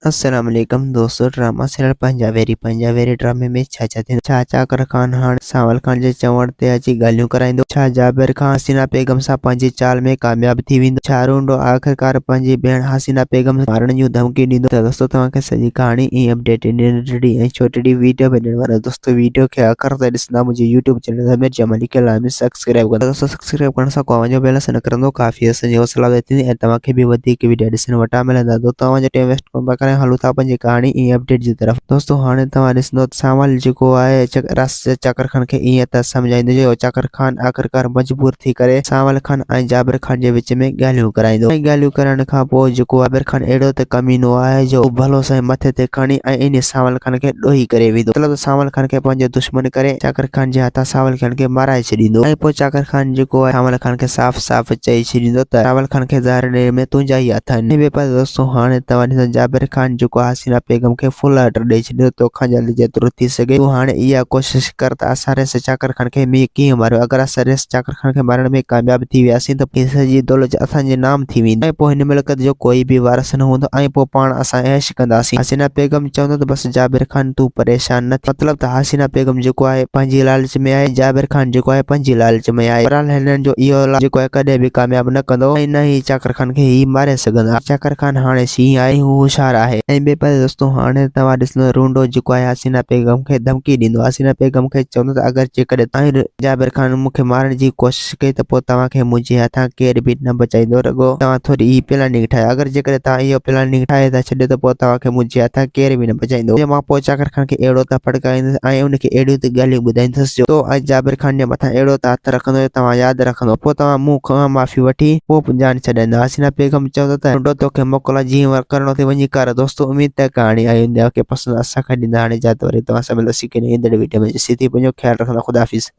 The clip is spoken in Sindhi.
السلام عليڪم دوستو ڊراما سيريل پنهنجا ويري پنهنجا ويري ڊرامي ۾ ڇا ڇا ٿيندو ڇا چاڪر خان هاڻ سانول خان جي چوڻ تي اچي ڳالهيون ڪرائيندو ڇا جابر خان حسينا بيگم سان پنهنجي چال ۾ ڪامياب ٿي ويندو ڇا رونڊو آخرڪار پنهنجي ڀيڻ حسينا بيگم کي مارڻ جون ڌمڪيون ڏيندو ته دوستو توهان کي سڄي ڪهاڻي ۽ اپڊيٽ ننڍڙي ۽ ڇوٽڙي ويڊيو ۾ ڏيڻ وارو دوستو ويڊيو کي آخر تائين ڏسندا منهنجي يوٽيوب چينل ضمير جمالي کي لازمي سبسڪرائب ڪندا دوستو سبسڪرائب ڪرڻ سان اوهان جو بيلنس نه ڪرندو ڪافي اسان جي حوصلا افزائي ٿيندي ۽ توهان کي به وڌيڪ وڊيا ڏسڻ وٽان ملندا دوستو اوهان جو ٽائيم ويسٽ ڪونه پيا ڪريان هلون ٿا پنهنجي ڪهاڻي ۽ اپڊيٽ جي طرف دوستو هاڻي توهان ڏسندو ته سانول جيڪو آهي چاڪر خان کي ائين ته سمجهائيندو جو چاڪر خان آخرڪار مجبور ٿي ڪري سانول خان ۽ جابر خان جي وچ ۾ ڳالهيون ڪرائيندو ۽ ڳالهيون ڪرائڻ کان پوء جيڪو جابر خان اهڙو ته ڪمينو آهي جو ڀلو سائين مٿي تي کڻي ۽ انهي سانول خان کي ڏوهي ڪري ويندو مطلب ته سانول خان کي پنهنجو دشمن ڪري چاڪر خان جي هٿان سانول خان کي مارائي ڇڏيندو ۽ پوء چاڪر خان جيڪو آهي سانول خان کي صاف صاف چئي ڇڏيندو ته سانول خان کي زهر ڏيڻ ۾ تنهنجا ئي هٿ آهن. ٻئي پاسي دوستو هاڻي توهان ڏسو جابر خان جيڪو آهي حسينا بيگم کي فل آرڊر ڏئي ڇڏيندو توکان جلد جيترو ٿي سگهي تون هاڻي اها ڪوشش ڪر ته اسان رئيس چاڪر خان کي مينهن ڪيئن ماريون اگر اسان رئيس چاڪر خان کي مارڻ ۾ ڪامياب ٿي وياسين ته هي سڄي دولت اسان جي نام ٿي ويندي ۽ پوء هن ملڪيت جو ڪوئي به وارث نه هوندو ۽ پوء پاڻ اسان عيش ڪنداسين. حسينا بيگم چوندو ته بس جابر خان تون پريشان نه ٿي. مطلب ته حسينا بيگم جيڪو آهي پنهنجي لالچ ۾ آهي جابر خان جيڪو آهي پنهنجي لالچ ۾ آهي. بهرحال هنن جو اهو لالچ جيڪو آهي ڪڏهن به ڪامياب نه ڪندو ۽ نه ئي چاڪر خان کي هي ماري سگهندا. چاڪر خان هاڻي شينهن آهي ۽ هو هوشيار آهي. ۽ ٻئي پاسي دوستو هاڻي توهان ڏسندو رونڊو جيڪو آهي حسينا بيگم کي ڌمڪي ڏيندو. حسينا بيگم کي چوندو ته اگر جيڪڏهن توهين جابر خان مون کي مارڻ جي ڪوشش ڪئي ته پوء توهان کي منهنجي هٿان ڪير به نه بچائيندو رڳو توهان ٿوري هي پلاننگ ٺاهيو اگر جيڪڏهن توهان اهو پلاننگ ٺاهي ٿا ڇڏيو ته پوء توهان کي منهنجي هٿان ڪير به نه بچائيندو جو مان پوء چاڪر خان کي اهڙو ته ڦڙڪائيندس ۽ ان کي اهڙيون ته ڳالهيون ٻڌائيندس جو تو ۽ جابر خان جي مٿان اهڙو ته هٿ رکندو جو توهان ياد رکندو پوء توهان مون کان معافي وٺي پوء جان ڇڏائيندا حسينا بيگم چوندو ته ننڍو توکي موڪلان جيئن ڪرڻو اٿئي وڃي ڪر دوستو اميد ته ڪهاڻي آئي هوندي اوهان کي پسند اسان کان ڏيندا هاڻي اجازت وري توهان سان ملنداسين ڪنهن ايندڙ وڊيو ۾ جيسين تائين پنهنجو خيال رکندا خدا حافظ.